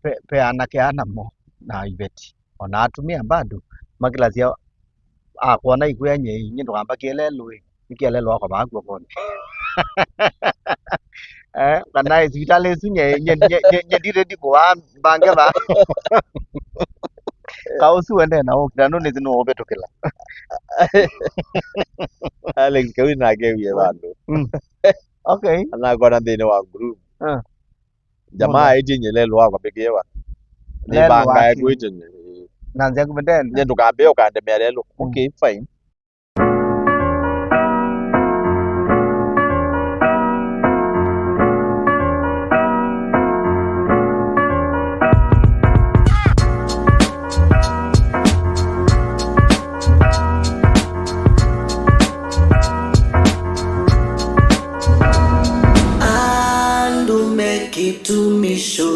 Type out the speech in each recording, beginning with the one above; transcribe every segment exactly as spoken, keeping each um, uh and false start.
pe, pe anake aa namo na iveti, o na atumĩa bado, makĩlasya, akwona ikwĩa nyei, nyie ndũkambakĩe lelũ ĩ, nĩkĩa lelũ wakwa vaa kw'okonĩ. Eh, kana ĩ sivitalĩ ĩsu nyie, nyie, nyie, nyie, nyie ndi ready kũvaa mbange vaa. Kaũsu wendee na ũkĩla, nũnĩsĩ nũũvĩtũkĩla. Alex Kawi nake awie vandũ. Mm. Okay. Anakona nthĩnĩ wa group. Ah. Jamaa aĩtye nyie lelũ wakwa mbĩkĩe va. Lelũ nĩvangae wake. Kwĩtene. Na nzĩa kũmĩtenda. Nyie ndũkambĩe ũkandemea lelũ. Mm. Okay, fine. Andũ me kĩtumisho.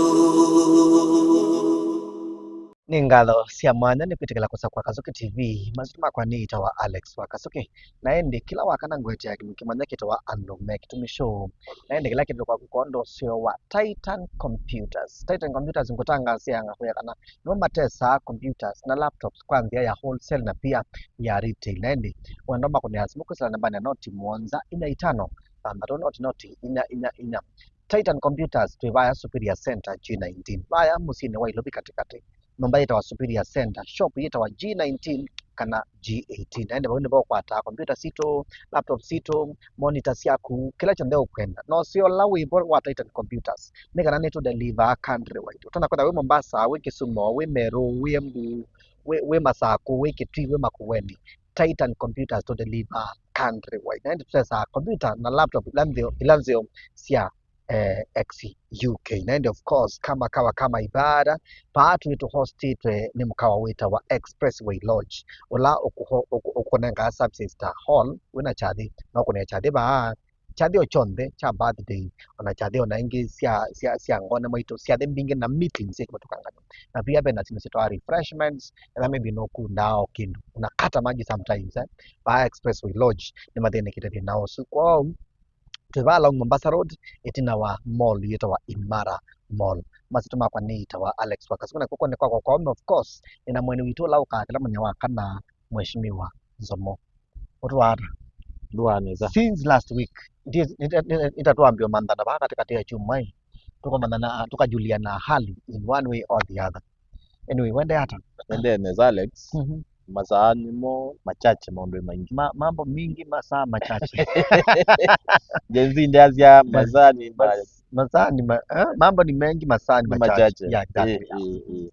Nĩ ngatho sya mwanya nĩ kwĩtĩkĩla kũsakũa Kasuki T V. Masyĩtwa makwa nĩĩtawa Alex wa Kasuki, na ĩndĩ kĩla wakana ngũetea kĩndũ kĩmanya kĩtawa Andũ me Kĩtumisho. Na ĩndĩ kĩla kĩndũ kwaku kondo ũseo wa Titan Computers. Titan Computers ngũtangaasya ngakwĩa kana nĩmo matesaa computers na laptops kwa nzĩa ya wholesale na pia ya retail. Na ĩndĩ wenda makũnĩa simũ kwĩsĩla nambanĩ ya noti mũonza inya itano thanthatũ noti noti inya inya inya. Titan Computers twĩ vaya Superior Center G nineteen, vaya mũsyĩnĩ wa Ilovi katĩkatĩ. Nyũmba yĩtawa Superior Center, shop yĩtawa G nineteen kana G eighteen. Na ĩndĩ vau nĩvo ũkwataa kompyuta sitũ, laptop sitũ, monitor syaku, kĩla kyonthe ũkwenda. Na ũseo ũla wĩ vo wa Titan Computers nĩ kana nĩtũ deliver countrywide. Ũtonya kwĩthĩwa wĩ Mombasa, wĩ Kisumu, wĩ Meru, wĩ Embu, wĩ, wĩ Masakũ, wĩ Kitui, wĩ Makueni, Titan Computers tũ deliver countrywide. Na ĩndĩ tũtesaa computer na laptop ila nzeo, ila nzeo sya eh, X U K. Na ĩndĩ of course, kama kawa kama ibada, paa twĩ tũhostĩtwe nĩ mũkawa wĩtawa Expressway Lodge, ũla ũkũho-, ũkũ-, ũkũnengaa services ta hall, wĩna kyathĩ, no kũnĩa kyathĩ vaa, kyathĩ o kyonthe kya birthday, ona kyathĩ ona ingĩ sya, sya, sya ngone maitũ, syathĩ mbingĩ na meetings sya kĩvathũkany'o. Na pia vena syĩndũ syĩtawa refreshments, ethĩwa maybe nũkundaa o kĩndũ, unakata maji sometimes, eh? Vaa Expressway Lodge nĩmathĩnĩkĩte thĩna ũsu. Kwoou, twĩ vaa along Mombasa Road, ĩtina wa mall yĩtawa Imara Mall. Masyĩtwa makwa nĩĩtawa Alex wa Kasuku, na kũkũ nĩ kwakwa kwa ũme, of course, nĩ na mũeni witũ ũla ũkaa kĩla mũthenya wa kana, Mheshimiwa Nzomo. Ũtũaa ata? Ndũaa nesa. Since last week, ndi-, nita-, nita-, nĩtatwambia ũmanthana vaa katĩkatĩ ya kyumwa ĩ, tũkamanthana, tũkajuliana hali in one way or the other. Anyway, wende ata? Wende nesa, Alex. Mhm. Masaa nĩmo machache, maũndũ maingĩ. Ma-, mambo mingi, masaa machache. Gen Z ndeasya, eh, masaa ni ma-, mas-, masaa ni ma-, eh, mambo ni mengi, masaa ni machache. Machache. Yeah, exactly. Eh, eh, eh.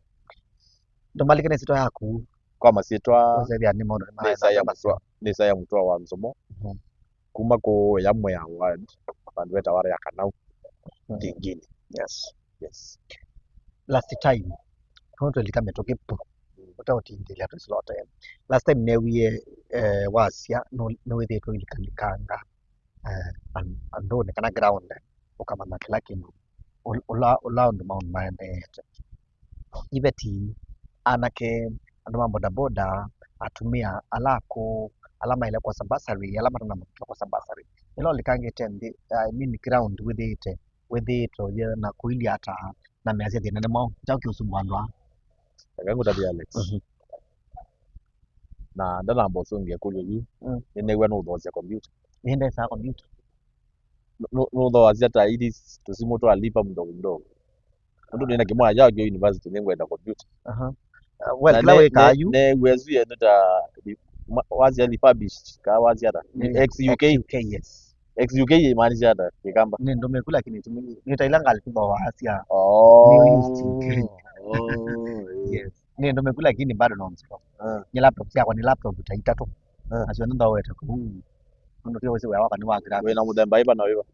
Ndũmalike nĩ syĩtwa yaku. Kwa masyĩtwa, ũsethĩa nĩ maũndũ nĩ ma-, nĩ Isaya Mũtwa, nĩ Isaya Mũtwa wa Nzomo. Mhm. Kuma kũya Mwea Ward, vandũ vetawa Rĩakanau, mhm, Ndingini. Yes. Yes. Last time, no twĩlika mĩtũkĩ pu, ũteũtindĩlya twĩslote. Last time newie, eh, wasya, nũ-, nĩwĩthĩĩtwe ũilikalĩkanga, eh, an-, andũnĩ kana ground, ũkamanya kĩla kĩndũ, ũl-, ũla, ũla ũndũ maũndũ maendeete. Iveti, anake, andũ ma bodaboda, atumĩa, ala akũũ, ala maĩle kwosa bursary, ala matanamba kwosa bursary. Ĩla ũlikangĩte nthĩ, I mean ground wĩthĩĩte, wĩthĩĩtwe ũyĩ na kũilye ata na measya thĩna nĩ mwaũ? Kyaũ kĩũsumbũa andũ aa? Eka ngũtavye, Alex. Mhm. Na ndanamba ũsũngĩa ĩkũlyo yu, mm, nĩneew'a nũũthoosya kombiuta. Nĩndesaa kombiuta. Nũ-, nũ-, nũthoosya ta ili tũsimũ twa lipa mdogo mdogo. Nũndũ nĩna kĩmwana kyakyo university nĩngwenda kombiuta. Aha. Uh, well, na kĩla ne-, wĩkaa ne-, yu. Neew'a ĩsu yenyu ta li-, ma-, wasya refurbished, kaa wasya ata? Mm. X U K. X U K, yes. X U K yĩmaanisha ata Kĩkamba? Nĩ ndũmĩku, lakini tumi-, nĩ ta ila ngalĩ tũthooaa sya, oh, new used U K. Oh, eh. Yes. Nĩ ndũmĩku, lakini bado no nzito. Ah. Nye laptop syakwa nĩ laptop ta itatũ. Ah. Na syonthe nthooete kũu. Nũndũ twĩ wĩsĩ wĩa wakwa nĩ wa kĩrathi. Wĩna mũthemba ĩva na ĩva?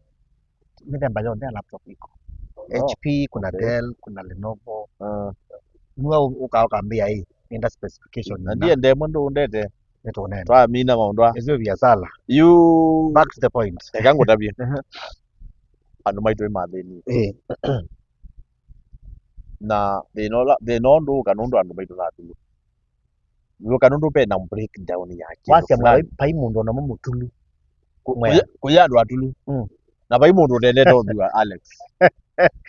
Mĩthemba yonthe ya laptop iko. Oh, H P, kuna, okay, Dell, kuna Lenovo. Ah. Nua ũ-, ũka ũkambĩa ĩ, nenda specification. Na ndiende ĩmwe ndũndete. Nĩtũnene. Twamina maũndũ aa. Ĩsu biasala. You. Back to the point. Eka ngũtavye. Ehe. Andũ maitũ nĩ mathĩni. Eh. Na thĩna ũla, thĩna ũndũ ũka nũndũ andũ maitũ nĩ atulu. Ũka nũndũ ve na breakdown ya kĩndũ, wasya fulani. Vai, vai mũndũ ona mũmwe mũtulu. Ku-, Mwea. Kũya, kũya andũ atulu. Mm. Na vai mũndũ ũtendete ũthua, Alex.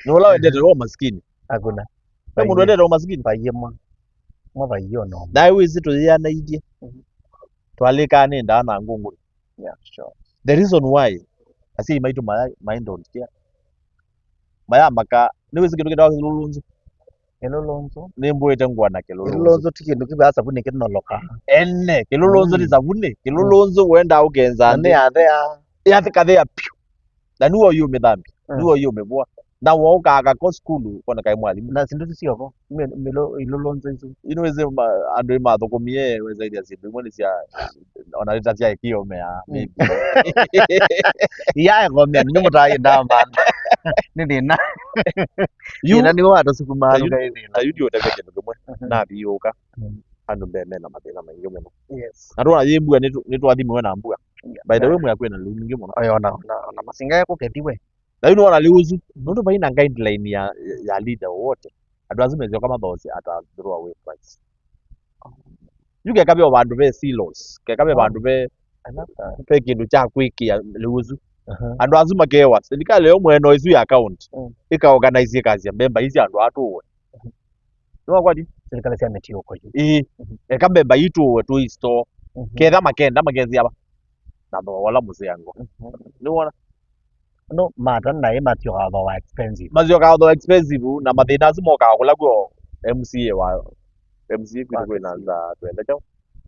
Nĩ ũla wendete wo maskini. Hakuna. Ve mũndũ endete ũmasikini? Vai ĩmwe. Mwa vai ĩyo no. Naĩ wĩsĩ tũyĩanaithye. Mhm. Twalĩkaa nĩ ndaa na ngũngũni. Yeah, sure. The reason why asyai maitũ maya, maĩ don't care. Mayamaka, nĩwĩsĩ kĩndũ kĩtawa kĩlũlũnzũ? Kĩlũlũnzũ? Nĩmbũĩte ngũa na kĩlũlũnzũ. Kĩlũlũnzũ ti kĩndũ kĩvaa savunĩ kĩnolokaa. Ene, kĩlũlũnzũ ti savunĩ. Mm. Kĩlũlũnzũ wendaa ũkenza nthĩ. Na nĩ yathea. Yathekathea piũ. Na nĩwe ũyũmĩthambya. Mm. Nĩwe ũyũmĩvũa. Na wookaa kako sukulu, ũkona kaĩ mwalimũ. Na syĩndũ isu syoko, mi-, mĩlo-, ilũlũnzũ isu. Yu nĩwĩsĩ ma-, andũ ĩmathũkũmie, wĩsaĩthya syĩndũ imwe nĩ sya, ona rĩta sya ĩkĩomea, mm, maybe. Iyaekomea, nĩ mũtaĩ ndamba. Nĩ thĩna. Yu, thĩna nĩwe watũsukumaa, na yu, tũkaĩ thĩna. Na yu ndiũtavya kĩndũ kĩmwe, mhm, nathiũũka. Mm. Andũ mbee mena mathĩna maingĩ mũno. Yes. Na twona yĩ mbua, nĩtũ-, nĩtwathimiwe na mbua. Yeah. By the way, mwĩakwĩ na lĩu mingĩ mũno. Oyo ona, ona, ona masinga ekũkethiwe. Na yu nĩwona lĩu ũsu, nũndũ vai na guideline ya, ya leader wowote, andũ asu mesyoka mathoosye ata throw away price. Yu keka ve o vandũ ve silos, keka ve, oh, vandũ ve, I love that, ve kĩndũ kya kwĩkĩa lĩu ũsu. Uh-huh. Andũ asu makewa, silikalĩ yo mwene ĩsu ya county, mm, ĩkaorganize ĩkasya mbemba isi andũ atũwe. Nĩwakwati? Silikalĩ sya mĩtiũko yu. Ĩĩ. Mhm. Eka mbemba itũwe tũi store. Mhm. Ketha makenda makesĩa va. Na thooa ũla mũseango. Mhm. Nĩwona? No, mata naĩ masyokaa thooa expensive. Masyokaa thooa expensive, na mathĩna asu mokaa kũla kwĩ o M C A wa, M C A kwitũ kwĩ na nza twenda kyaũ.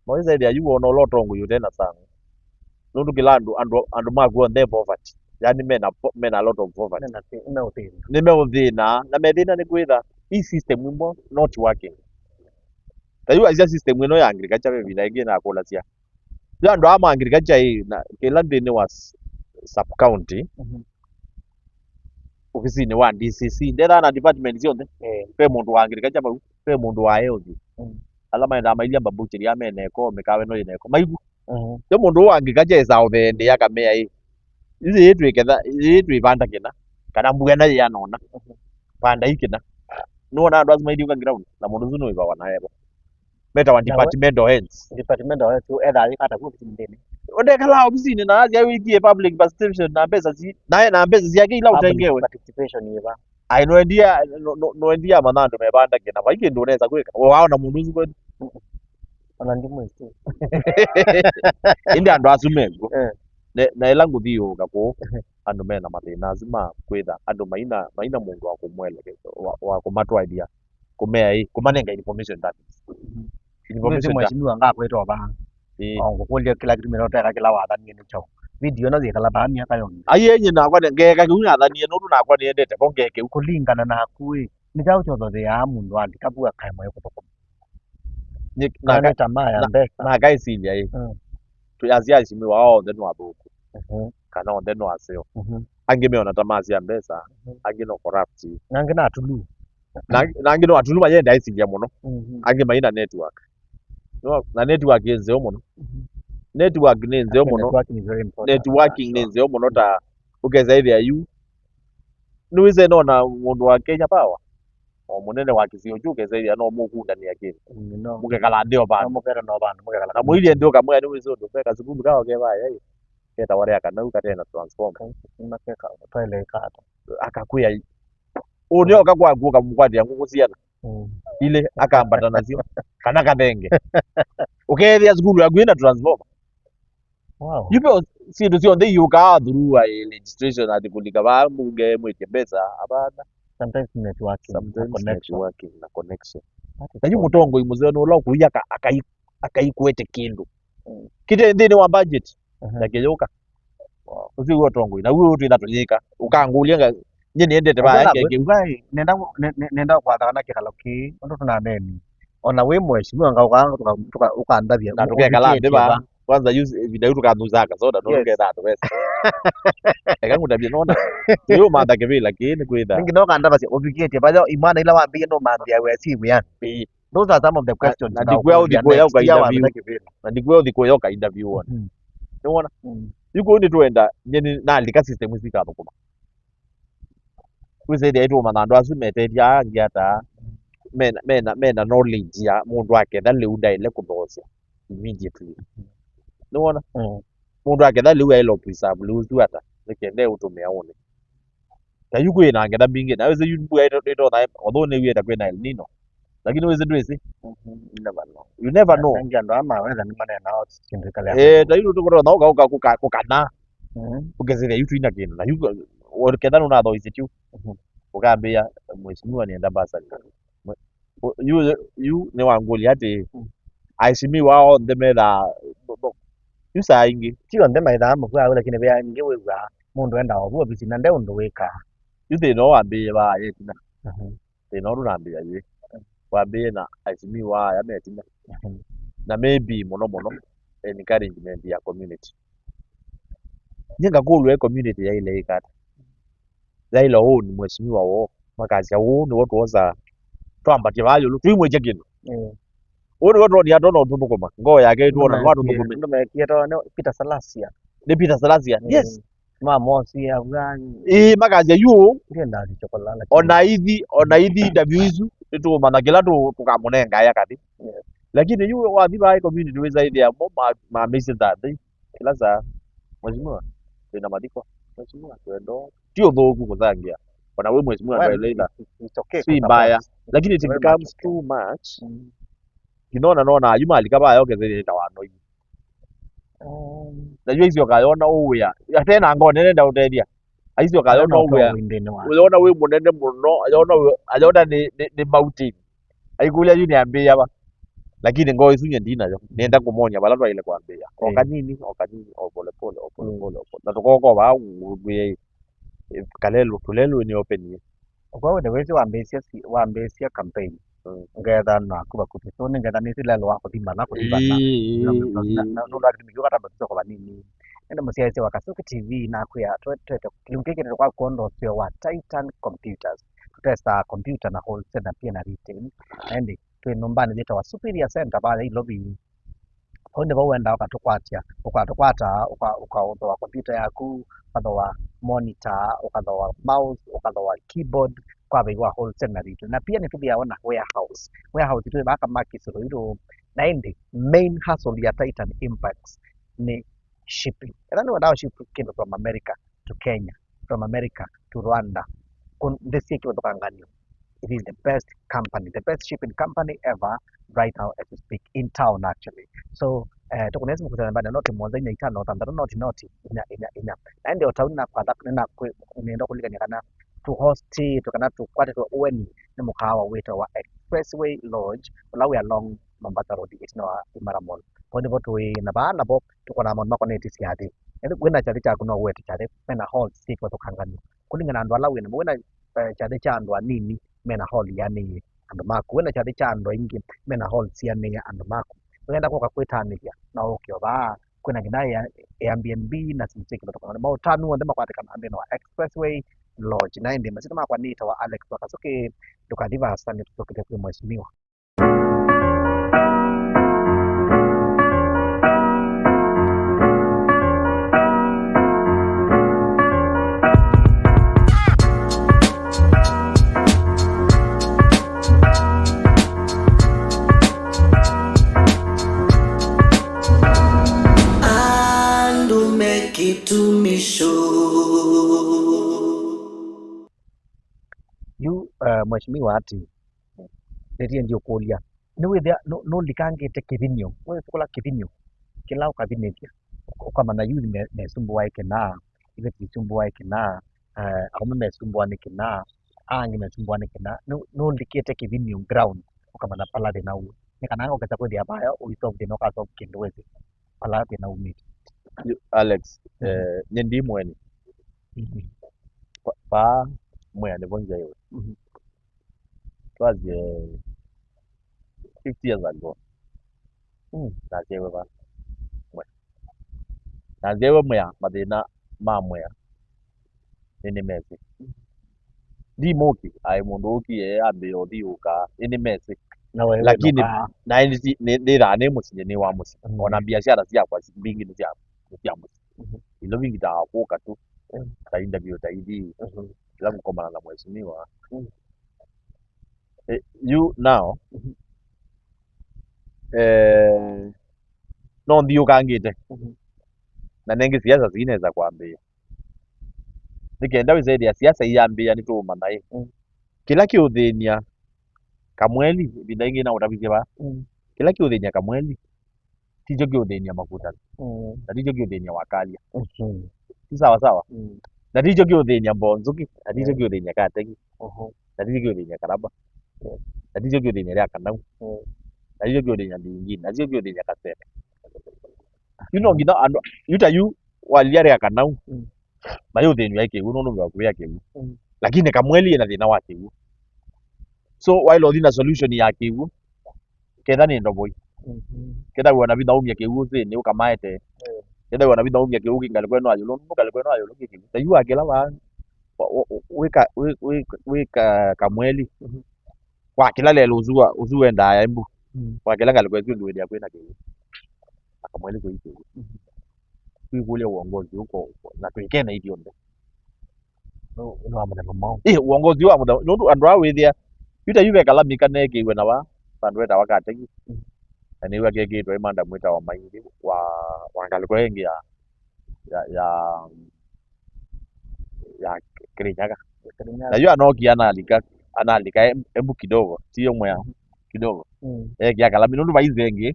Mawĩsaĩthĩa yu wona ũla ũtongoi ũte na sang'o. Nũndũ kĩla andũ, andũ, andũ maku onthe e poverty. Yani mena po-, mena a lot of poverty. Mena thĩ-, meũthĩna. Nĩmeũthĩna, na methĩna nĩ kwĩtha hii system ĩmwe not working. Ta yu aisya system ĩno ya agriculture ve ĩvinda ĩngĩ nakũlasya. Yu andũ aa ma agriculture ĩ, na kĩla nthĩnĩ wa s-, sub county, mhm, ofisinĩ wa D C C, ndethaa na department syonthe. Eh. Ve mũndũ wa agriculture vau, ve mũndũ wa health. Mm. Ala maendaa mailya mbabucheri ya mena ĩko, mĩkawa ĩno yĩna ĩko. Maivu. Mhm. Yo mũndũ ũũ angĩkakya ĩsaũvee ndĩ akamea ĩ, ĩĩ twĩketha, ĩĩ twĩvanda kĩna, kana mbua ĩna yĩana ũna, mhm, vanda ĩ kĩna. Nĩwona andũ asu maithiũka ground, na mũndũ ũsu nũĩvawa na evo. Metawa na we-, departmental heads. Departmental heads, ethaa yĩkata ku ofisinĩ nthĩnĩ. Ndekala ofisinĩ na asya wĩkie public participation na mbesa si, na, na mbesa syake ila ũtengewe. Public participation yĩva? Ai, noendia, no, no, noendia mathandũ mevandake, na vai kĩndũ ũnesa kwĩka. We waona mũndũ ũsu kweli? Mm-mm. Ona ndimwĩsĩ. Ĩndĩ andũ asu mekw'o. Eh. Ne-, na ĩla ngũthiũũka kũu, ehe, andũ mena mathĩna asu ma kwĩtha andũ maina, maina mũndũ wa kũmwelekeza, wa, wa kũmatwaĩthya, kũmea ĩ, kũmanenga information that is. Mhm. Information ta mheshimiwa ngakwĩta o vaa. Ĩĩ. O ngũkũlya kĩla kĩtumĩte ũteka kĩla wathanie nĩ kyaũ? Video ĩno yĩkala vaa myaka yonthe. Ai, enye nakwa nĩ-, ngeeka kĩu nathanie, nũndũ nakwa nĩendete vo ngeke ũu. Kũlingana naku ĩ, nĩ kyaũ kyothotheaa mũndũ wa ndikavu akaema ĩ kũthũkũma? Nĩ-, kana naka-, nĩ tamaa ya na-, mbesa? Nakaĩsilya ĩ. Mm. Tũ-, asya aheshimiwa ao onthe nĩ athũku. Mhm. Kana onthe nĩ aseo. Mhm. Angĩ meona tamaa sya mbesa, mhm, angĩ no corrupt. Na angĩ na atulu. Na, na angĩ no atulu mayenda aĩsilya mũno. Mhm. Angĩ maina network. No, na network ĩ nzeo mũno. Mhm. Network nĩ nzeo mũno. Networking is very important. Networking nĩ nzeo mũno ta ũkesa ĩthĩa yu. Nĩwĩsĩ nona mũndũ wa Kenya Power, o mũnene wa kĩsio kyu ũkesa ĩthĩa no mũkundanĩa kĩndũ. Mm, no. Mũkekala nthĩ o vandũ. No, mũkekala no vandũ, mũkekala. Na mũilyĩ nthĩ ũkamwĩa nĩwĩsĩ ũndũ ve kasukulu kao ke vaya ĩ, ketawa rĩa kanau katena transformer. Kau, kau, kau, toilet kata. Akakwĩa ĩ, ũnĩoka kwaku ũkamũkwatĩa ngũkũ syana. Mm. Ilĩ akambata nasyo, kana kathenge. Ũkeethĩa sukulu yaku ĩna transformer. Wow. Yu ve syĩndũ syonthe iũkaa through a legislation ati kũlika vaa mbunge mwĩtye mbesa, hapana. Sometimes networking, sometimes connection. Networking na connection. That is. Na yu so mũtongoi mũseo nĩ ũla ũkũia aka-, akai-, akaikwete kĩndũ. Mm. Kĩte nthĩnĩ wa budget. Mhm. Na kĩyũka. Wow. Ũsu wĩ ũtongoi. Na wĩ ũtwĩtha tũyĩka. Ũkangũlya nga-, nye nĩendete vaya ngeke. Nenda, ne-, ne-, nenda kwathana kĩkalo kĩĩ, ũndũ tũnaneni. Ona wĩ mheshimiwa nga ũka-, tũka-, tũka-, ũkandavya, na tũkekala nthĩ va. Kwanza yu ĩvinda yu tũkanzusaa kasoda, no, yes, tũkethaa tũvesa. Eka ngũtavye nona. Tũyũmantha kĩvĩla kĩĩ nĩ kwĩtha. Ningĩ no kandavasya ũvikĩtye vayo imwana ila wambĩie no mambĩa wĩa si wĩani. Ĩĩ. Those are some of the questions. Na, na ndikwĩa ũthi kũya ũka interview. Na ndikwĩa ũthi kũya ũka interview wone. Mhm. Nĩwona? Mm. Yu kũu nĩtwenda, nye nĩ nalika system isu ikathũkũma. Wĩsĩ ĩthĩa ĩtũũmanya andũ asu metethya angĩ ata, mena, mena, mena knowledge ya mũndũ aketha lĩu ndaĩle kũthoosya immediately. Nĩwona? Mm. Mũndũ aketha lĩu aĩle preserve lĩu ũsu ata, nĩkenda ũtũmĩa ũnĩ. Ta yu kwĩ na ngetha mbingĩ, na wĩsĩ yu mbua ĩto-, ĩtonya, although nĩw'ĩe ta kwĩ na El Nino. Lakini wĩsĩ ndwĩsĩ. Mhm, you never know. You never know. Aingĩ andũ aa mawetha nĩmaneenaa syĩndũ ikalea. Eh, ta yu tũkũtonya ũka, ũka, kũka-, kũkana. Mhm. Ũkesĩthya yu twina kĩndũ. Na yu, ketha nũnathoisye tyu. Mhm. Ũkambĩa, "Mheshimiwa, nĩenda bursary." Mwe-, ũ-, yu, yu nĩwangũlya atĩ, mm, aheshimiwa onthe methaa, yu saa ingĩ. Ti onthe maithaa mũkwao, lakini ve angĩ wĩw'aa mũndũ endaa ovu ovisi na nde ũndũ wĩkaa. Yu thĩna ũũ wambĩĩe vaa yĩtina. Mhm. Thĩna ũũ ndũnambĩĩa yu. Wambĩĩe na aheshimiwa aya metina. Mhm. Na maybe mũno mũno encouragement ya community. Nyie ngakũlw'a community yaĩle ĩka ata? Yaĩle ũũ nĩ mheshimiwa woo, makasya ũũ nĩw'o twosa twambatya vaa ĩũlũ, tũimwĩkya kĩndũ. Mm. Ũũ nĩw'o twonia tona ũtũthũkũma, ngoo yake ĩtwona nĩwatũthũkũmĩ. Andũ mekie to nĩ Peter Salasia. Nĩ Peter Salasia, mm, yes. Mamosie avwani. Ĩĩ, makasya yu ũũ. Ndienda chokolala. Ona ithi, ona ithi interview isu, nĩtũũmanya kĩla tũ-, tũkamũnenga aya kathi. Yes. Lakini yu wathi vaa community wĩsa ĩthĩa mo ma, ma mĩsyĩ nthĩ. Kĩla saa, mheshimiwa, twĩna mathiko. Mheshimiwa, twendo. Ti ũthũku kũthangĩa. Ona wĩ mheshimiwa, well, ndwaĩle ila. It's, it's okay. Si mbaya. Lakini it becomes too much. Mm. Kinona nona ayu malika vaya okethĩrĩte wanoi. Um, na yu aisyoka yona ũwĩa. Atena ngoo nene ndaũtethya. Aisyoka yona ũwĩa. Ũyona wĩ mũnene mũno, ayona wĩ, ayona nĩ, nĩ, nĩ mountain. Aikũlya yu nĩambĩĩa va. Lakini ngoo ĩsu nyie ndinayo. Nĩenda kũmony'a vala twaĩle kwambĩĩa. O, eh, kanini, o kanini, o polepole, o polepole, mm, o pole. Na tũkoko vaa ngũndwĩe, eh, kalelũ, tũlelũ nĩ open. Kwa wende wĩsĩ wambĩĩsya si-, wambĩĩsya campaign. Mm. Ngetha naku vakuvĩ. So nĩngetha nĩsĩ lelũ wa kũthi mana, kũthi vana. Ĩĩ, ĩĩ, na, ĩĩ, na, na, nũndũ akĩtumi kĩu katamba tũsoko vanini. Ende mũsyaĩĩsya wa Kasuku T V nakwĩa, twe-, twete, kĩu kĩkĩte kwa kuonda ũseo wa Titan Computers. Tũtesaa computer na wholesale na pia na retail. Na ĩndĩ twĩ nyũmbanĩ yĩtawa Superior Center vaya Ilovi. Vau nĩvo wendaa ũkatũkwatya, ũkatũkwata, ũka-, ũkathooa kompyuta yaku, ũkathooa monitor, ũkathooa mouse, ũkathooa keyboard, kwa vai wa wholesale na retail. Na pia nĩtũthĩawa na warehouse. Warehouse twĩ vaa Kamaki Suluiru, na ĩndĩ main hustle ya Titan Impacts nĩ shipping. Ethĩwa nĩwendaa ship kĩndũ from America to Kenya, from America to Rwanda, kũ-, nthĩ syĩ kĩvathũkanganyo, it is the best company, the best shipping company ever right now as we speak in town actually. So, eh, tũkũnesa mũkũsana mbani noti mũonza inya itano thanthatũ noti noti inya inya inya. Na ĩndĩ o tau nĩnakwatha, nĩnakwĩ-, nĩenda kũlikany'a kana tũhosti, tũ-, kana tũkwatĩtwe ũeni nĩ mũkaawa wĩtawa Expressway Lodge, ũla wĩ along Mombasa Road, ĩtina wa Imara Mall. Vau nĩvo tũĩ, na vaa navo tũkonaa maũndũ makonetye syathĩ. Ethĩwa wĩna kyathĩ kyaku no ũete kyathĩ, mena halls syĩ kĩvathũkanganyo. Kũlingana na andũ ala wĩnamo, wĩna, eh, kyathĩ kya andũ anini, mena hall yanĩie andũ maku. Wĩna kyathĩ kya andũ aingĩ, mena hall sianĩie andũ maku. Wenda kũka kwĩtanĩthya, no ũke o vaa. Kwĩna nginya Air-, Airbnb na syĩndũ syĩ kĩvathũkanganyo. Maũtanu onthe makwatĩkanaa nthĩnĩ wa Expressway Lodge. Na ĩndĩ masyĩtwa makwa nĩtawa Alex wa Kasuki, ndũkathi vaasa, nĩtũsyokete kwĩ mheshimiwa. Andũ me kĩtumisho. Yu, eh, mheshimiwa ati, nĩtie ndiũkũlya. Nĩwĩthĩa nũ-, nũlikangĩte kĩvinyo. Wĩsĩ kũla kĩvinyo kĩla ũkavinĩthya. Ũkamanya youth me-, mesumbũae kĩnaa, iveti isumbũae kĩnaa, eh, aũme mesumbũa nĩ kĩnaa, angĩ mesumbũa nĩ kĩnaa. Nũ-, nũlikĩte kĩvinyo ground, ũkamanya pala thĩna ũu. Nĩ kana ũkesa kwĩthĩa vaya, ũisolve thĩna, ũkasolve kĩndũ wĩsĩ pala thĩna umĩte. Yu, Alex, mhm, eh, nĩ ndi mweni. Mhm. Pa-, paa mwĩa nĩvo nzyaĩwe. Mhm. Twasye fifty years ago. Mm. Nasyaĩwe va? Mwea. Nasyaĩwe mwea, mathĩna ma mwea. Nĩnĩmesĩ. Ndi mũki, aĩ mũndũ ũkie ambĩĩa ũthiũũkaa. Nĩnĩmesĩ. Na we lakini wĩnũkaa. Naĩ nĩsi-, nĩ-, nĩthaa nĩ mũsyĩ, nĩ wa mũsyĩ. Mm. Ona biashara syakwa si-, mbingĩ nĩ sya, nĩ sya mũsyĩ. Mhm. Ilo vingi ta kũka tu. Mm. Ta interview ta ithi. Mhm. Ila ngũkomana na mheshimiwa. Mm. Eh, yu now, mhm, eh, no nthiũkangĩte. Mhm. Na nengĩ siasa sinesa kwambĩĩa. Nĩ kenda wĩsethĩa siasa iyambĩĩa nĩtũũmanya ĩ. Mm. Kĩla kĩũthĩny'a Kamweli, ĩvinda ĩngĩ na ũtavĩthye vaa. Mm. Kĩla kĩũthĩny'a Kamweli, tikyo kĩũthĩny'a Makutano. Mm. Na tikyo kĩũthĩny'a Wakalia. Mhm. Ti sawa sawa? Mm. Na tikyo kĩũthĩny'a Mbonzuki, na tikyo Yeah. kĩũthĩny'a Kategi. Mhm. Na tikyo kĩũthĩny'a Karaba. Yeah. Na tikyo kĩũthĩny'a Lyakanau. Mm. Na tikyo kĩũthĩny'a Ndingi, na tikyo kĩũthĩny'a Kaseve. Yu no nginya andũ, yu ta yu walya Lyakanau. Mm. Mayũthĩnw'a ĩ kĩw'ũ nũndũ vakuvĩ ya kĩw'ũ. Mm. Lakini Kamweli ĩna thĩna wa kĩw'ũ. So, waĩle ũthi na solution ya kĩw'ũ, ketha nĩ ndovoi. Mhm. Ketha wĩona vinya umya kĩw'ũ ũsĩnĩ ũkamaete. Mm. Ketha wĩona vinya umya kĩw'ũ kĩ ngalĩko ĩno ya ĩũlũ, nũndũ ngalĩko ĩno ya ĩũlũ kĩ kĩw'ũ. Ta yu wakĩla vaa, wa-, wa-, wĩka, wĩ-, wĩ-, wĩka Kamweli. Mhm. Wakĩla lelũ ũsu wa-, ũsu wendaa Embu. Mm. Wakĩla ngalĩko ĩsu ĩngĩ wĩthĩa kwĩna kĩw'ũ. Akamweli kwĩ kĩw'ũ. Mhm. Twĩkũlya uongozi ũko, na twĩkena ithyonthe. Nĩ wa mũthemba mwaũ? Ĩ, uongozi wa mũthemba, nũndũ andũ aa wĩthĩa, yu ta yu vekala mika neekĩiwe na va, vandũ vetawa Kategi. Mm. Na nĩw'a kekĩtwe ĩ madam wĩtawa Maingi wa, wa ngalĩko ĩngĩ ya, ya, ya, ya Kirinyaga. Kirinyaga. Na yu anokia analika, analika em-, Embu kidogo, ti yo mwea Mhm. kidogo. Mm. Ekia kalami, nũndũ vaize ĩngĩ,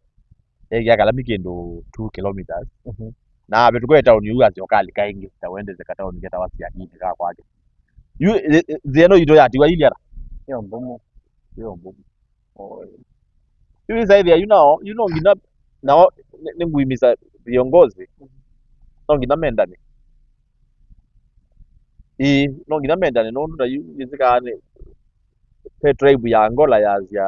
ekia kalami kĩndũ two kilometers. Mhm. Na avĩtũka ĩ taoni ũu asyoka alika ĩngĩ, ta wendete kataoni ketawa Siakini ka kwake. Yu, ĩ, ĩ, nzĩa ĩno itũ yatiwa iliara. Yo mbumu. Yo mbumu. Yu isaithia, yu nao, yu no nginya, nao, nĩ, nĩ ngũimisa viongozi. No nginya mendane. Ĩĩ, no nginya mendane, nũndũ ta yu, nĩsikaa nĩ, pe tribe ya Angola yasya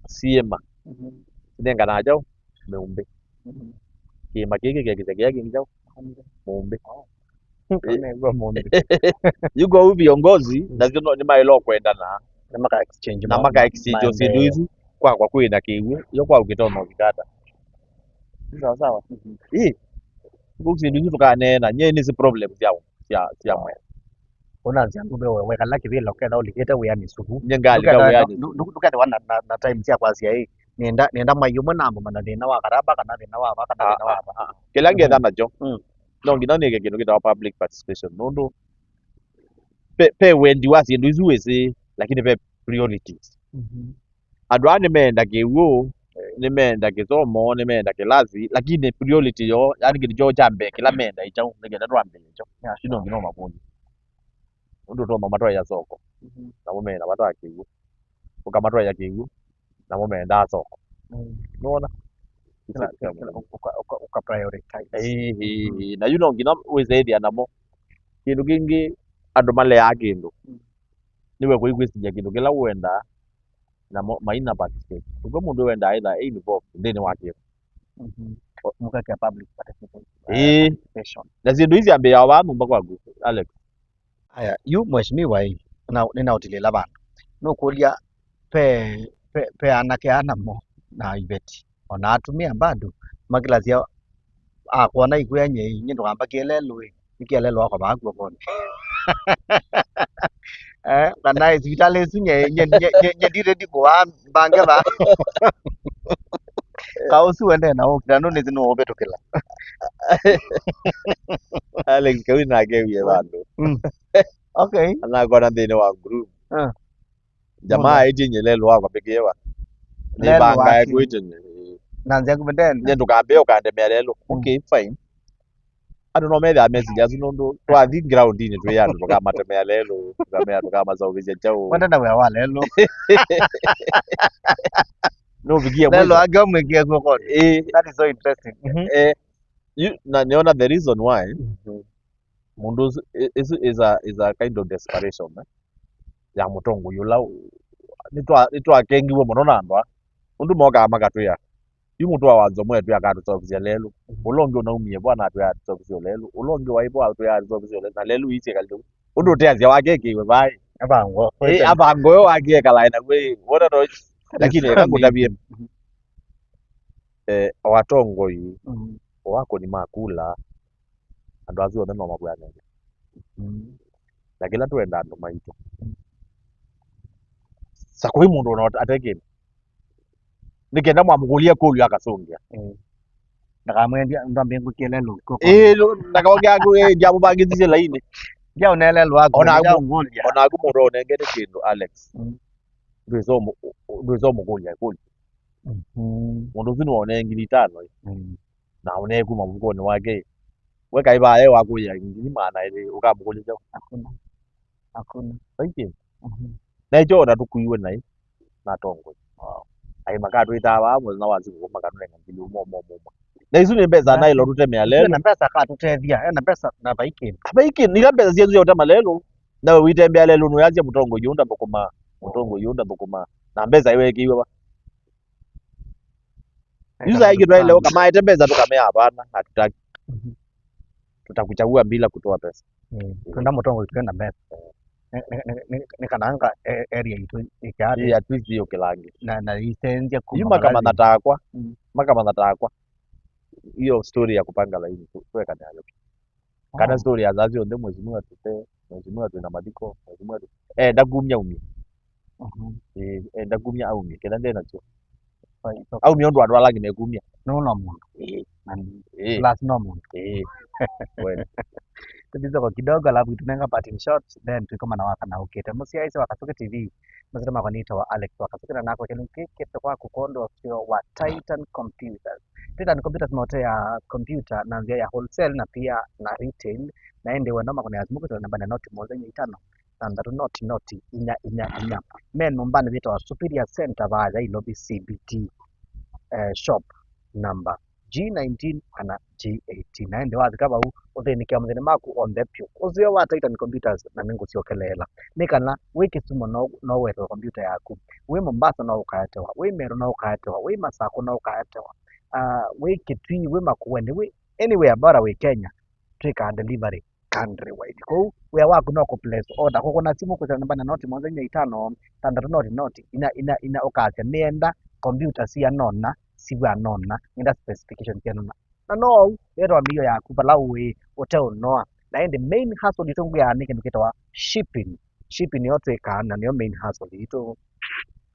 siema. Mhm. Sinengana kyaũ? Mĩumbĩ. Mhm. Kĩĩma kĩĩ kĩkekĩsya kĩya kĩngĩ kyaũ? Mũumbĩ. Mũumbĩ. Oh. Nĩngwa mũumbĩ. Yu kwoou viongozi, Mm. nasyo no, nĩmaĩle kwendana. Na maka exchange Na ma-, maka ma-, exchange o syĩndũ maendeeo. Isu, kwakwa kwĩ na kĩw'ũ, yo kwaku kĩtonya ũvikata. Nĩ sawa sawa? Mhm. Ĩĩ. Kwoou syĩndũ isu tũkaneena, nyie nĩsĩ problem sya, sya, sya mwene. Ũnanzĩa ngũmbe we, wekala kĩvĩla ũketha ũlikĩte wĩanĩ suvu. Nye ngalika Ndũketha wĩanĩ ndu-, suvu. Ndu-, ndũkethĩwa na, na, na time sya kwasya ĩ, nenda, nenda mwai ũmwe nambo mana thĩna wa karaba kana thĩna wa va kana Ah, thĩna wa ah, va. Ah. Kĩla ngetha Mhm. nakyo, Mm. no nginya nĩke kĩndũ kĩtawa public participation. Nũndũ pe, pe wendi wa syĩndũ isu wĩsĩ, lakini pe priorities. Mhm. Andũ aa nĩmeenda kĩw'ũ, nĩmeenda kĩsomo, nĩmeenda kĩlasi, lakini priority yoo, yani kĩndũ kyoo kya mbee kĩla meenda ĩ kyaũ, nĩ kenda twambĩĩe kyo. Yeah, sure. Ino nginya ũmakũlye. Ũndũ ũtonya ũmatwaĩa soko, Mhm. namo mena vata wa kĩw'ũ. Ũkamatwaĩa kĩw'ũ, namo mendaa soko. Mm. Nĩwona? Kĩla, kĩla, kĩla, ũka, ũka, ũka prioritize. Ĩĩ, ĩĩ, Mm. ĩĩ. Na yu no nginya wĩsethĩa namo. Kĩndũ kĩngĩ, andũ maleaa kĩndũ. Mm. Nĩwe kwĩkwĩsilya kĩndũ kĩla ũendaa, namo maina participate. Ũkw'a mũndũ wendaa either e involved nthĩnĩ wa kĩndũ. Mhm. Mũkakĩa public participation. Ĩĩ. Participation. Na syĩndũ ii syambĩĩawa vaa nyũmba kwaku, Alex? Aya, yu mheshimiwa ĩ, na, nĩnaũtilĩla vandũ. Nũkũlya pe, pe, pe anake aa namo na iveti, o na atumĩa bado, makĩlasya akwona ikwĩa nyei, nyie ndũkambakĩe lelũ ĩ, nĩkĩa lelũ wakwa vaa kw'okonĩ. Eh, kana ĩ sivitalĩ ĩsu nyei, nyie, nyie, nyie, nyie ndi ready kũvaa mbange vaa. Kaũsu wendee na ũkĩla, nũnĩsĩ nũũvĩtũkĩla. Alex Kawi nake awie vandũ. Mm. Okay. Anakona nthĩnĩ wa group. Ah. Jamaa Mũno. Aĩtye nye lelũ wakwa mbĩkĩĩwa. Lelũ nĩvangae wake. Kwĩtene. Na nzĩa kũmĩtenda. Nye ndũkambĩe ũkandemea lelũ. Mm. Okay, fine. Andũ no methĩawa mesilya asu nũndũ twathi ground-inĩ twĩ andũ tũkamatemea lelũ, tũkamea tũkamaseũvĩsya kyaũ. Wendenda wĩa wa lelũ. Nũvikie lelũ mwisho. Ake ũmwĩkĩe kw'okonĩ. Ĩĩ. That is so interesting. Mhm. Eh, you, na nĩona the reason why Mhm. mũndũ ũsu, i-, isu is a, is a kind of desperation, eh, ya mũtongoi ũla u-, nĩtwa-, nĩtwakengiwe mũno na andũ aa. Ũndũ mokaa makatwĩa, yu mũtũa wa nzomo etwĩa akatũseũvĩsya lelũ. Mhm. Ũla ũngĩ ũnaumie vo anatwĩa atũseũvĩsye lelũ. Ũla ũngĩ waĩ vo atwĩa atũseũvĩsye lelũ. Na lelũ ii syĩkalĩte vu. Ũndũ ũteasya wake ĩkĩiwe vaĩ. Avango. Ĩ, avango yo wake ekalae naw'o ĩ. Wona no, lakini eka ngũtavye. Mhm. Eh, o atongoi, Mhm. o akũni ma kula, andũ asu onthe no mavw'anene. Mm. Na kĩla twenda andũ maitũ. Mm. Sa kũi mũndũ ona ate kĩndũ. Nĩ kenda mwamũkũlya kũlyo akasũngĩa. Mm. Ndakamwendya, ndambĩngũkĩe lelũ. Ĩĩ, ndakaongea kũ, ĩĩ, ndiamũvangĩthisye lainĩ. Ya ũnelelwa Ona ya agu- ũngũlya. Ona aku mũndũ ũnengete kĩndũ, Alex. Mm. Ndwĩsa ũmũ- ndwĩsa ũmũkũlya ĩkũlyo. Mhm. Mũndũ ũsu nĩwaũnee ngili itano ĩ. Mm. Na ũnee kuma mũvukonĩ wake ĩ. We kaĩ vaa e wakũlya ngili maana elĩ, ũkamũkũlya kyaũ? Hakuna. Hakuna. Thank you. Mhm. Na ĩkyo ona tũkuiwe naĩ na atongoi. Wow. Aĩ makatwĩtaa vaa mũthenya wa sikũkũ makanũnenga ngili ũmwe ũmwe ũmwe ũmwe. Na isu nĩ mbesa nailo tũtemea lelo. Na mbesa akatũtethya, ena mbesa na vaikĩ. Vaikĩ, nila mbesa syetu sya ũtema lelo. Nawe witembea lelo nũyasya mũtongoi ũũ ndathũkũma, mũtongoi ũũ ndathũkũma. Na mbesa iwekĩiwe va? Yu saa ingĩ twaĩle ũka maete mbesa tũkamea hapana, hatutaki. Mhm. Tutakuchagua bila kutoa pesa. Mm. Twenda mũtongoi twĩ na mbesa. Nĩ- nĩ- nĩ- nĩ- nĩ kana anga e- area itũ ĩkĩate Ĩ, at least hiyo kĩlangi. Na na isenzia kuma Yu makamanya Malawi. Takwa. Mm. Makamanya takwa. Hiyo story ya kupanga laini tu- tuwekane hayo. Kana Oh. Story ya zazi onthe mheshimiwa tute, mheshimiwa twina mathiko, mheshimiwa tu. Eh, ndakumya umye. Mhm. Eh, eh, ndakumya aumye. Kĩla ndĩ nakyo. Aumye ũndũ andũ ala angĩ mekumya. Nũna mũndũ. Eh. Na ni- Eh. Plus no mũndũ. Eh. Well. Tũthize kwa kidogo alafu tunenga parting shot, then tũikomana wakana ũkĩte. Mũsyaĩĩsya wa Kasuki T V, masita makwa nĩtawa Alex wa Kasuki na nakwa kĩlungu kĩkĩte kwaku kwondũ ũseo wa Titan Computers. Titan Computers maũteea computer na nzĩa ya wholesale na pia na retail. Na ĩndĩ wenda makũnĩa simũ kwĩsĩla namba nĩ noti mũonza inya itano thanthatũ noti noti inya inya inya. Me nyũmbanĩ yĩtawa Superior Center vaa Nairobi C B D, eh, shop number G nineteen kana G eighteen. Na ĩndĩ wavika vau, ũthĩnĩkĩa mathĩna maku onthe vyũ. Ũseo wa Titan Computers na nĩngũsyokeleela. Nĩ kana wĩ Kisumu no, no ũetewe kompyuta yaku. Wĩ Mombasa no ũkaetewa. Wĩ Meru no ũkaetewa. Wĩ Masakũ no ũkaetewa. Ah, wĩ Kitui, wĩ Makueni, wĩ anywhere bora wĩ Kenya, twĩkaa delivery countrywide. Kwoou wĩa waku no kũ place order. Kũkũna simũ kwĩsĩla namba nĩ noti mũonza inya itano thanthatũ noti noti inya inya inya, ũkasya, "Nĩenda kompyuta sianona, sivyanona, nĩenda specification sianona." Na no ou, wĩtwa mbio yaku vala ũĩ ũteũnoa. Na ĩndĩ main hustle yitũ ngwĩaa nĩ kĩndũ kĩtawa shipping. Shipping nĩyo twĩkaa, na nĩyo main hustle yitũ.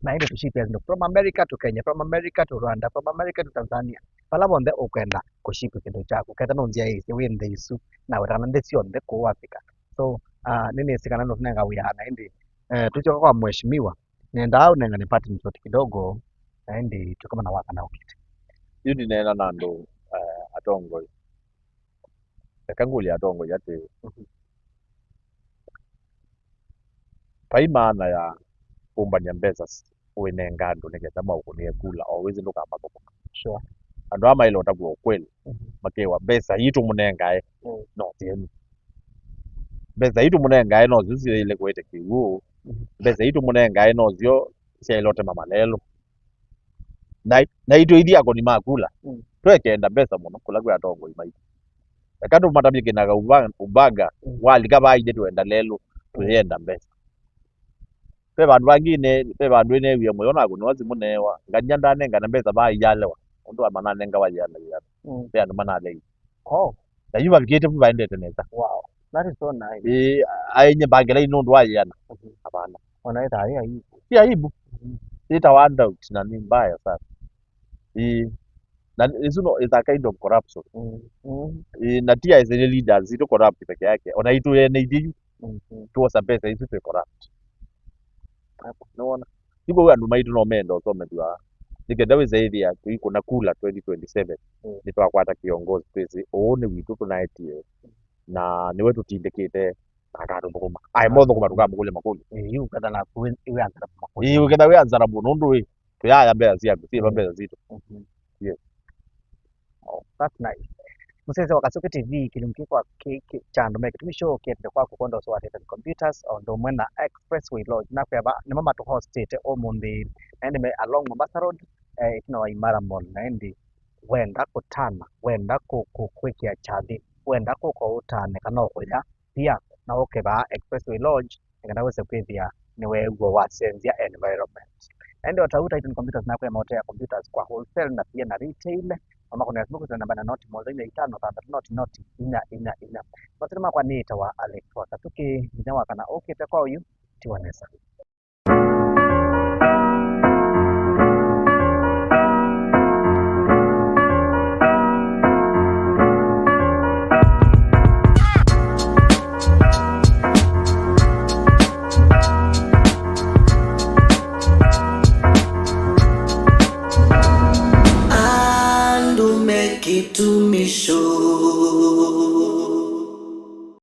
Na ĩndĩ tũshipia syĩndũ from America to Kenya, from America to Rwanda, from America to Tanzania. Vala vonthe ũkwenda kũship kĩndũ kyaku, kethwa no nzĩa ĩsĩ wĩ nthĩ isu, na wetana nthĩ syonthe kũu Africa. So, uh, nĩnĩsĩ kana nũtũnenga wĩa, na ĩndĩ eh, tũsyoka kwa mheshimiwa, nendaa ũnengane parting shot kidogo, na ĩndĩ tũkomana wakana ũkĩte. Yu ndineena na andũ, eh, atongoi. Eka ngũlye atongoi atĩĩ, vai maana ya kũmbany'a mbesa ũinenga andũ nĩkenda maũkũnĩe kula, o wĩsĩ ndũkamathũkũma. Sure. Andũ aa maĩle ũtakw'a ũkweli, mhm, makĩwa mbesa ii tũmũnengae, mm, no syenyu. Mbesa ii tũmũnengae no syo syaĩle kũete kĩw'ũ, mhm, mbesa ii tũmũnengae no syo syaĩle ũtema malelũ. Na, na itwĩ ithyĩ akoni ma kula, mm, twekenda mbesa mũno kũla kwĩ atongoi maitũ. Eka tũmatavye kĩnaga uba-, ubaga, mm, walika vaa ithyĩ twenda lelũ, mm, tũyenda mbesa. Ve vandũ vangĩ ne-, ve vandũ ĩneewie mũyo nakũnĩwa simũ neewa, ngany'a ndanengane mbesa vaa ialewa, ũndũ wa mananengawa yĩana yĩana. Mm. Ve andũ manaleie. Oh. Na yu vavikĩte vu vaendete nesa. Wow. That is so nice. Ĩĩ, aenye mbangĩla nũndũ wa yĩana. Mhm. Hapana. Ona ĩta ya aibu. Si aibu. Mhm. Ĩtawa handout na ni mbaya sana. Ĩĩ. Na isu no, it's a kind of corruption. Mm. Mm. Ĩĩ, na ti aisene leaders, itũ corrupt peke yake. Ona itũ ene ithyĩ yu. Mhm. Tuosa mbesa isu twĩ corrupt. Nĩwona? Iko andũ maitũ no menda ũsomethw'a. Nĩkenda wĩse ĩthĩa tũikũna kula twenty twenty-seven. Mm. Nĩtwakwata kĩongozi twĩsĩ. Ũũ nĩ witũ tũnaetie. Na nĩwe tũtindĩkĩte. Na akatũthũkũma. Aĩ mothũkũma tũkamũkũlya makũlyo. Ĩĩ, yu ketha naku wĩ, wĩ answer makũlyo. Ĩĩ, ketha wĩ answer mũno ũndũ wĩ. Tũyaya mbesa syaku, syĩva, mm, mbesa sitũ. Mhm. Yes. Oh, that's nice. Mũsyaĩĩsya wa Kasuki T V, kĩlungu kĩkwa kĩ, kĩ, kya andũ me kĩtumi show kĩetete kwaku kwondũ ũseo wa Titan Computers, o ũndũ ũmwe na Expressway Lodge. Nakwĩa va, nĩmo matũhostĩte ũmũnthĩ. Na ĩndĩ me along Mombasa Road, eh, ĩtina wa Imara Mall. Na ĩndĩ wenda kũtana, wenda kũ, kũ, kwĩkĩa kyathĩ, wenda kũka ũtane kana ũkũya, pia no ũke vaa Expressway Lodge, nĩkenda wĩse kwĩthĩa nĩweew'a wasenzya environment. Na ĩndĩ o ta ũu, Titan Computers nakwĩa maũteea computers kwa wholesale na pia na retail, na makũnĩa simũ kwĩsĩla namba nĩ noti mũonza inya itano thanthatũ noti noti inya inya inya. Masĩnĩ makwa nĩĩtawa Alex wa Kasuki, nginya wakana ũkĩte kwa ũyu, tiwa nesa. Kĩtumi Show.